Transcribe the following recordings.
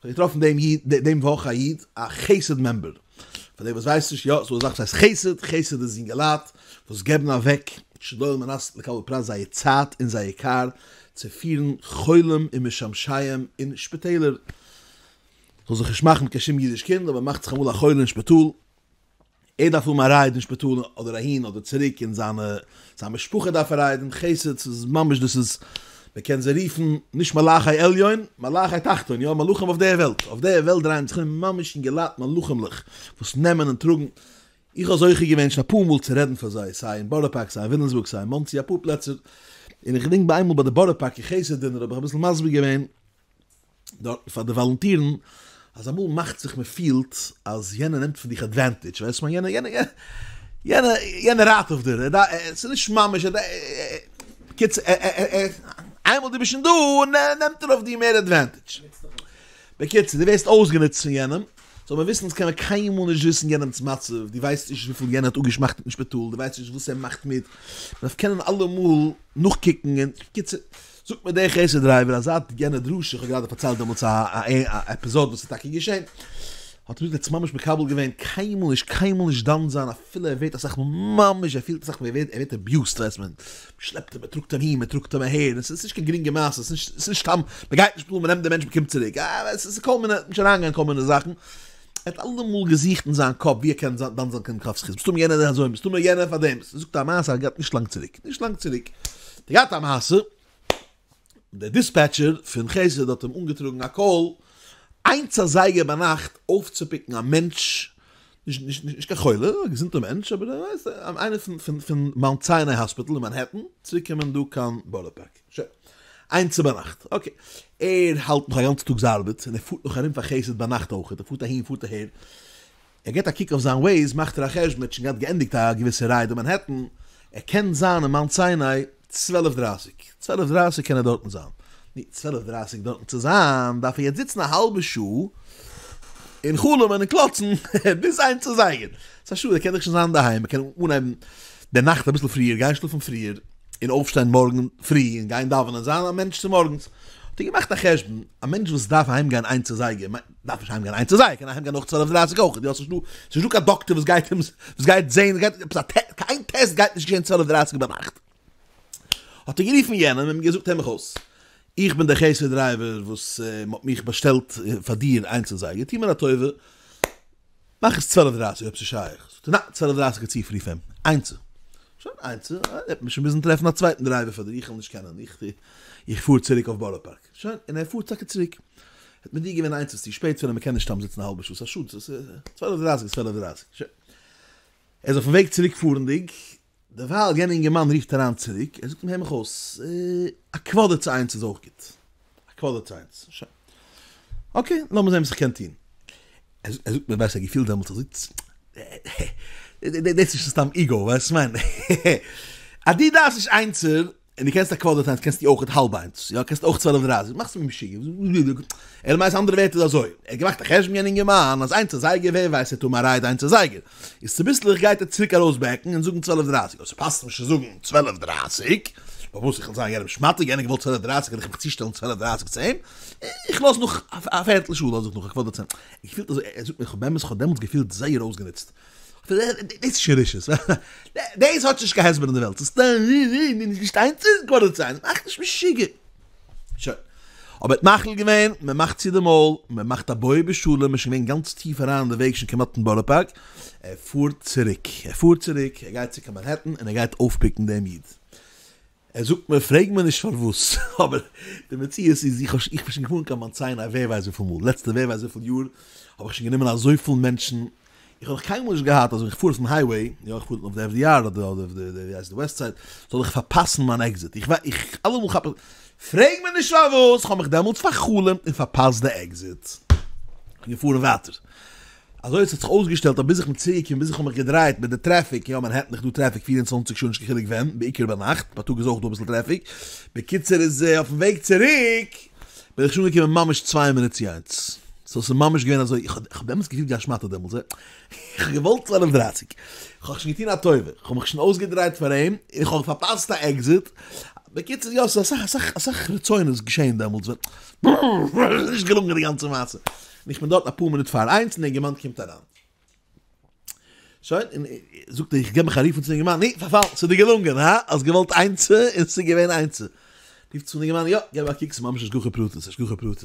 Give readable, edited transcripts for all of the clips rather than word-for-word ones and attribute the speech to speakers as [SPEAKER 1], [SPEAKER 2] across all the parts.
[SPEAKER 1] כ'האב געטראפן דעם איד, דעם וואך א איד, א חסד member. פאר די וואס ווייסט נישט, יא, ס'דא א זאך וואס הייסט חסד, חסד איז אינגעלייט וואס געבן אוועק שלא על מנת לקבל פרס זייער צייט און זייער קאר צו פירן חולים און משמשיהם אין שפיטעלער. זאל זיך נישט מאכן מיט קיין שום אידיש קינד, אבער מאכט זיך אמאל א חולה אין שפיטאל, ער דארף האבן א ride אין שפיטאל אדער אהין אדער צוריק און זיינע זיין משפחה דארף א ride און חסד ס'איז ממש דאס איז מען קען זיי רופן נישט מלאכי עליון מלאכי תחתון יא מלאכים אויף דער וועלט אויף דער וועלט דרייען זיך ארום ממש אינגעלייט מלאכים'לעך וואס נעמען און טראגן איך האב זוכה געווען שוין אפאר מאל צו רעדן פאר זיי סיי אין בארא פארק סיי אין וויליאמסבורג סיי אין מאנסי אפאר פלעצער און איך געדענק ביי איינמאל ביי די בארא פארקער חסד dinner האב איך אביסל מסביר געווען דארטן פאר די וואלונטירן, אז אמאל מאכט זיך מען פילט אז יענער נעמט פון דיך advantage, ווייסט כ'מיין יענער יענער יענער יענער רייט אויף דיר, ס'איז נישט ממש בקיצור איינמאל דו ביסט שוין דא נעמט ער אויף דיר מער advantage, בקיצור דו ווערסט אויסגענוצט פון יענעם, זאל מען וויסן אונז קען מען קיינמאל נישט וויסן יענעמ'ס מצב, דו ווייסט נישט וויפיל יענער האט אפגעשמאכטעט אין שפיטאל, דו ווייסט נישט וואס ער מאכט מיט, מ'דארף קענען אלעמאל נאכקוקן און בקיצור. זאגט מיר דער חסד driver אז זייט יענע דרשה, איך האב גראדע פארציילט דעמאלטס א episode וואס איז טאקע געשען, האט ער געזאגט ער האט עס ממש מקבל געווען, קיינמאל נישט קיינמאל נישט דן זיין אפילו ער ווערט אסאך מאל ממש ער פילט אסאך מאל ער ווערט abused ווייסט מען, שלעפט אים מען טראגט אים אהין מען טראגט אים אהער, עס איז נישט קיין גרינגע מעשה, עס איז נישט סתם מען גייט נישט מען נעמט די מענטש מען קומט צוריק, עס איז כל מיני, נישט אריינגיין אין כל מיני זאכן, ער האט אלעמאל געזוכט אין זיין קאפ ווי ער קען דן זיין קיין כף זכות, מסתמא יענער איז אזוי, מסתמא יענער פאר דעם, זאגט א מעשה געהאט נישט לאנג צוריק, נישט לאנג צוריק, האט ער געהאט א מעשה, דער dispatcher פון חסד האט אים אנגעטראגן א call איינס אזייגער ביינאכט אויפצופיקן א מענטש, נישט נישט קיין חולה, א געזונטער מענטש, אבער איינער פון פון מאונט סיני האספיטאל אין מאנהעטן, צוריק קומען דא קיין בארא פארק. שוין. איינס ביינאכט. okay. ער האלט נאך א גאנצע טאג'ס ארבעט, און ער פארט נאך ארום פאר חסד ביינאכט אויכעט, ער פארט אהין פארט אהער. ער געט א קוק אויף זיין וועיז, מאכט ער א חשבון, ער האט שוין געהאט געענדיגט א געוויסע ride אין מאנהעטן, ער קען זיין אין מאונט סיני צוועלף דרייסיג, צוועלף דרייסיג קען ער דארטן זיין. נו, צוועלף דרייסיג דארטן צו זיין, דארף ער יעצט זיצן א האלבע שעה און חלומ'ען און קלאצן ביז איינס אזייגער. ס'איז א שאד, ער קען דאך שוין זיין אינדערהיים, ער קען אנהייבן די נאכט אביסל פריער, גיין שלאפן פריער, און אויפשטיין מארגן פרי און גיין דאווענען, זיין א מענטש צומארגנס. האט ער געמאכט א חשבון, א מענטש וואס דארף אהיימגיין איינס אזייגער, דארף נישט אהיימגיין איינס אזייגער, קען אהיימגיין נאך צוועלף דרייסיג אויך, די האסט נישט דא, ס'נישט דא קיין דאקטער וואס גייט אים, וואס גייט זעהן, גייט עפעס א טע, קיין test גייט נישט געשעהן צוועלף דרייסיג ביינאכט. האט ער גערופן יענעם און אים געזאגט הער מיך אויס, איך בין דער חסד driver וואס מ'האט מיך באשטעלט פאר דיר איינס אזייגער, טו מיר א טובה, מאך עס צוועלף דרייסיג אויב ס'איז שייך. זאגט ער ניין, צוועלף דרייסיג איז צו פרי פאר אים, איינס. שוין איינס, וועט מען שוין מוזן טרעפן א צווייטן driver פאר דיר, איך וועל נישט קענען, איך פאר צוריק אויף בארא פארק. שוין, און ער פארט טאקע צוריק. האט מודיע געווען איינס איז צו שפעט פאר אים, מ'קען נישט סתם זיצן א האלבע שעה, ס'איז א שאד, ס'איז צוועלף דרייסיג איז צוועלף דרייסיג. שוין. ער איז אויפן וועג צוריק פארנדיג, דערווייל יענע אינגערמאן רופט אריין צוריק, ער זאגט אים הער מיך אויס, א קוואדער צו איינס איז אויך גוט, א קוואדער צו איינס, שוין. okay, לאמיר זען וואס איך קען טון. ער זאגט מיר, ווייסט, ער האט געפילט דעמאלטס אזוי, דאס איז נישט סתם ego, ווייסט וואס איך מיין? אז דו דארפסט נישט איינסער, און דו קענסט א קוואדער צו איינס קענסטו אויך האלב איינס, יא קענסט אויך צוועלף דרייסיג, מאכסט מיר משוגע, אלא מאי אנדערע ווערטער איז אזוי, ער האט געמאכט א חשבון יענע אינגערמאן אז איינס אזייגער ווער ווייסט ער טאר מען ride איינס אזייגער, איז צוביסלעך גייט ער צוריק ארויס בעקן און זאגן צוועלף דרייסיג, אויב ס'פאסט נישט צו זאגן צוועלף דרייסיג, פארוואס איך וועל זיין יענעם שמאטע, יענער געוואלט צוועלף דרייסיג וועל איך מיך צושטעלן צוועלף דרייסיג צו אים, איך לאז נאך א פערטל שעה לאז איך נאך א קוואדער צו אים, ער געפילט אזוי, ער זאגט מיר איך האב באמת איך האב דעמאלטס געפילט זייער אויסגענוצט. דאס איז שוין רשעות. דאס האט נישט קיין הסבר אין די וועלט. ס'איז סתם נישט איינס איז קוואדער צו איינס. מאך נישט משוגע. שוין. אבער האט מחליט געווען, מען מאכט צו די מויל, מען מאכט א בואי בשלום, מען איז שוין געווען גאנץ טיף אריין אין די וועג שוין כמעט אין בארא פארק. ער פארט צוריק. ער פארט צוריק, ער גייט צו קיין מאנהעטן און ער גייט אויפפיקן דעם איד. ער זאגט מיר, פרעג מיר נישט פארוואס, אבער די מציאות איז איך האב איך בין שוין געפארן קיין מאונט סיני ווער ווייסט וויפיל מאל, לעצטע ווער ווייסט וויפיל יאר האב איך שוין גענומען אזויפיל מענטשן, איך האב נאך קיינמאל נישט געהאט אז ווען איך פאר אויפן highway, יא איך פאר אויף די FDR אדער אויף די ווי הייסט די וועסט סייד, זאל איך פארפאסן מיין exit, איך איך אלעמאל כאפ איך, פרעג מיר נישט פארוואס, איך האב מיך דעמאלטס פאר'חלומ'ט און פארפאסט די exit, איך בין געפארן ווייטער. אזוי האט זיך אויסגעשטעלט אז ביז איך בין צוריקגעקומען ביז איך האב מיך געדרייט מיט די טרעפיק, יא מאנהעטן איז דא טרעפיק פֿיר און צוואַנציק שעה נישט קיין חילוק ווען, בעיקר ביינאכט, בייטאג איז אויך דא אביסל טרעפיק, בקיצור איז אויפן וועג צוריק בין איך שוין אנגעקומען ממש צוויי מינוט צו איינס, so ס'איז ממש געווען אזוי, איך האב באמת געפילט ווי א שמאטע דעמאלטס, איך האב געוואלט צוועלף דרייסיג, איך האב שוין געטון א טובה, איך האב מיך שוין אויסגעדרייט פאר אים, און איך האב פארפאסט א exit. בקיצור יא ס'איז אסאך אסאך אסאך רצונות געשען דעמאלטס ווען נישט געלונגען די גאנצע מעשה. און איך בין דארט אפאר מינוט פאר איינס און די אינגערמאן קומט אריין. שוין, און זאגט ער איך געב מיך א רוף אן צו די אינגערמאן, נו, פארפאלן, ס'איז דיר געלונגען, הא? האסט געוואלט איינסע און ס'איז געווען איינסע. רופט צו די אינגערמאן, יא, געב א קוק, ס'איז ממש השגחה פרטית, השגחה פרטית.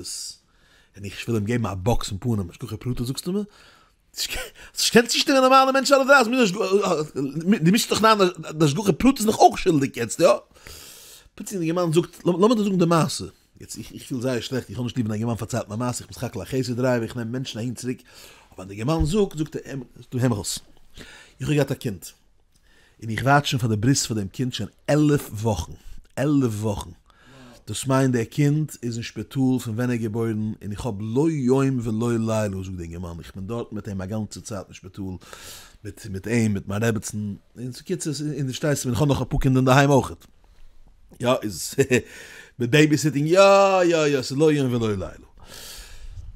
[SPEAKER 1] און איך וויל אים געבן א באקס אין פנים, השגחה פרטית זאגסטו מיר? האסט נישט געקענט צושטימען נארמאלע מענטשן אלע דריי, דו מישסט דאך אריין די השגחה פרטית איז נאך אויך שולדיג יעצט, יא? פלוצלינג די אינגערמאן זאגט, לאמיר דיר זאגן די מעשה. יעצט איך איך פיל זייער שלעכט, איך האב נישט ליב ווען א אינגערמאן פארציילט מיר א מעשה, איך בין סך הכל א חסד דרייווער, איך נעם מענטשן אהין צוריק, אבער ווען די אינגערמאן זאגט, זאגט ער, דו הער מיך אויס, איך האב געהאט א קינד, און איך ווארט שוין פאר די ברית פאר דעם קינד שוין 11 וואכן, 11 וואכן, דאס מיינט דער קינד איז אין שפיטאל פון ווען ער איז געבוירן, און איך האב לא יום ולא לילה, זאגט די אינגערמאן, איך בין דארט מיט אים א גאנצע צייט אין שפיטאל, מיט מיט אים, מיט מיין רעבעצן, און בקיצור, און דו פארשטייסט, איך האב נאך אפאר קינדער אינדערהיים אויכעט. יא איז מיט בעיביסיטינג יא יא יא ס'איז לא יום ולא לילה.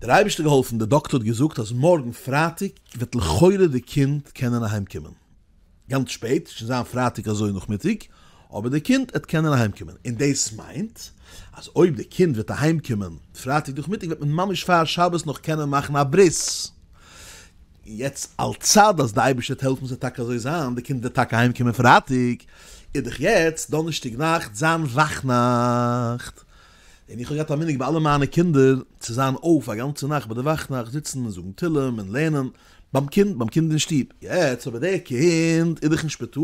[SPEAKER 1] דער אייבערשטער געהאלפן די דאקטער האט געזאגט אז מארגן פרייטאג וועט לכאורה די קינד קענען אהיים קומען. גאנץ שפעט, שוין זיין פרייטאג אזוי נאכמיטאג, אבער די קינד עט קענען אהיים קומען. און דאס מיינט אז אויב די קינד וועט אהיים קומען פרייטאג נאכמיטאג וועט מען ממש פאר שבת נאך קענען מאכן א ברית. יעצט על צד אז די אייבערשטער וועט העלפן ס'וועט טאקע אזוי זיין, די קינד וועט טאקע אהיים קומען פרייטאג, איז דאך יעצט דאנערשטאג נאכט זיין וואכנאכט, און איך האב געהאט א מנהג ביי אלע מיינע קינדער צו זיין אויף א גאנצע נאכט ביי די וואכנאכט זיצן און זאגן תהלים און לערנען ביים קינד ביים קינד אין שטוב, יעצט אבער דער קינד איז דאך אין שפיטאל,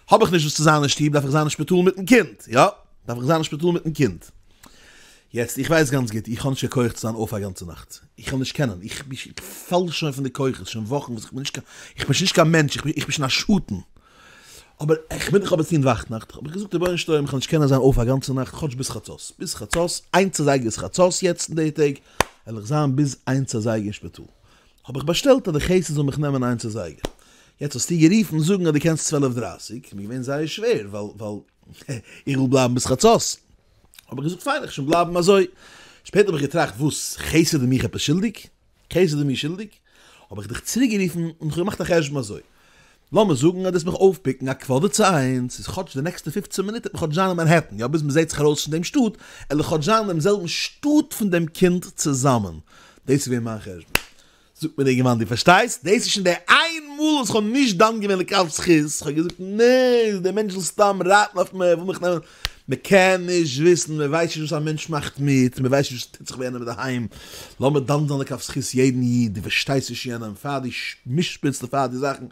[SPEAKER 1] האב איך נישט וואס צו זיין אין שטוב דארף איך זיין אין שפיטאל מיטן קינד, יא דארף איך זיין אין שפיטאל מיטן קינד. יעצט איך ווייס גאנץ גוט איך האב נישט קיין כח צו זיין אויף א גאנצע נאכט, איך וועל נישט קענען, איך פאל שוין פון די כוחות שוין וואכן וואס איך בין נישט קיין, איך בין שוין נישט קיין מענטש, איך בין שוין א שאטן, אבער איך מוז דאך אבער טון וואכנאכט, האב איך געזאגט רבונו של עולם איך וועל נישט קענען זיין אויף א גאנצע נאכט כאטש ביז חצות, ביז חצות, איינס אזייגער איז חצות יעצט אין די טעג, וועל איך זיין ביז איינס אזייגער אין שפיטאל, האב איך באשטעלט אז די חסד זאל מיך נעמען איינס אזייגער, יעצט האסטו גערופן זאגן אז דו קענסט צוועלף דרייסיג, איז מיר געווען זייער שווער ווייל ווייל איך וויל בלייבן ביז חצות. האב איך געזאגט פיין איך שוין בלייבן אזוי, שפעטער האב איך געטראכט וואס חסד איז מיך עפעס שולדיג? חסד איז מיר שולדיג? האב איך דיך צוריק גערופן און איך האב געמאכט א חשבון אזוי, לאמיר זאגן אז דו וועסט מיך אויפפיקן א קוואדער צו איינס, איז כאטש די נעקסטע פופצן מינוט וועט מען כאטש זיין אין מאנהעטן, יא ביז מען זעט זיך ארויס פון דעם שטאט, וועל איך כאטש זיין אין דעם זעלבן שטאט פון דעם קינד צוזאמען, דאס איז געווען מיין חשבון. זאגט מיר דער אינגערמאן דו פארשטייסט? דאס איז שוין די איין מאל וואס כ'האב נישט דן געווען לכף זכות, כ'האב געזאגט נע, דער מענטש וויל סתם רייטן אויף מיר, ער וויל מיך נעמען, מען קען נישט וויסן, מען ווייסט נישט וואס א מענטש מאכט מיט, מען ווייסט נישט וואס טוט זיך ביי יענעם אינדערהיים, לאמיר דן זיין לכף זכות יעדן איד, דו פארשטייסט נישט יענעם, פאר דו משפט'סט און פאר דו זאכן.